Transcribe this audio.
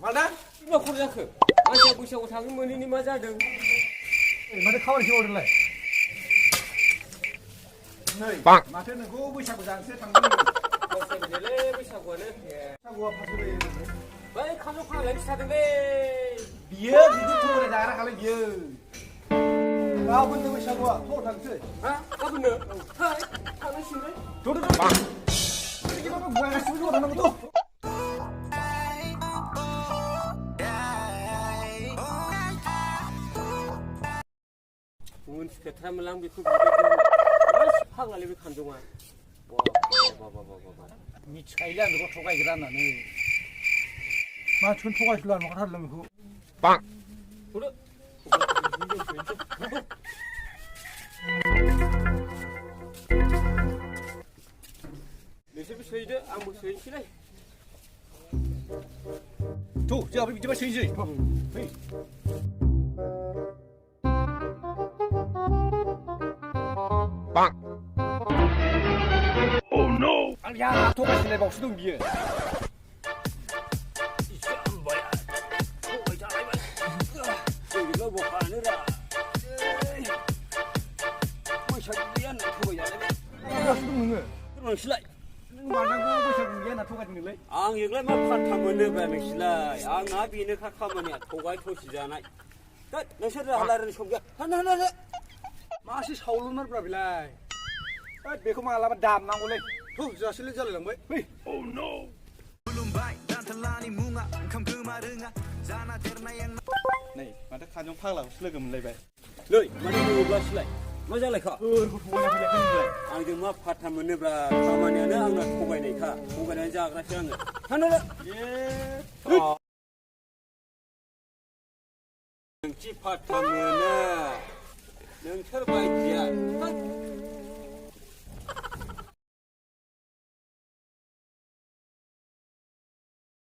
माला मा खर जाखो मानसिया बैसागु थाङो मोनैनि मा जादों माथो खामानिसो मावदोंलाय नै माथो नोंखौ बैसागु जानोसो थांदों फावसायबायलै बैसागुआनो बैसागुआ फावसायबाय बै खामजौ फाग्लायानो खिथादोंलै बियो बिदि थगायना जाग्राखालाय बियो गाबोननो बैसागुआ थ' थांसै हा गाबोननो हाय थांनांसिगोनलै बिदिबाबो गासिबो ज' थांनांगौथ' मोनथिफेरथारामोन आं बेखौ बेबायदि फाग्लालै बे खामजौआ मिथिखायोलै आं बेखौ थगायग्रा होननानै मानसिखौनो थगायसुला नुखाथारदों बेखौ नोंसोरबो सोहैदो आंबो सोहैनोसैलै थ' जोंहाबो बिदिबा सोहैनोसै फै Oh no! आंया थगायसैलायबावसो दं बियो आं एग्लाय मा फान्था मोनोब्रा नोंसोरलाय आंना बेनोखा खामानिया थगाय थसि जानाय नोंसोर रायलायनो सम गैया मासे सावलुमारब्रा बेलाय बेखौ मालाबा दामनांगौलै थ' जासिलै जालायलांबाय फै Oh no! नै माथो खाजों फाग्लाखौसो लोगो मोनलायबाय नै माथो होब्लासोलाय मा जालायखा थगायना फैलायखै नोंलाय आंजों मा फाथा मोनोब्रा खामानियानो आंना थगायनायखा थगायनानै जाग्रासो आङो थांदोलै नोंथि फाथा मोनो नोंसोर बायदिया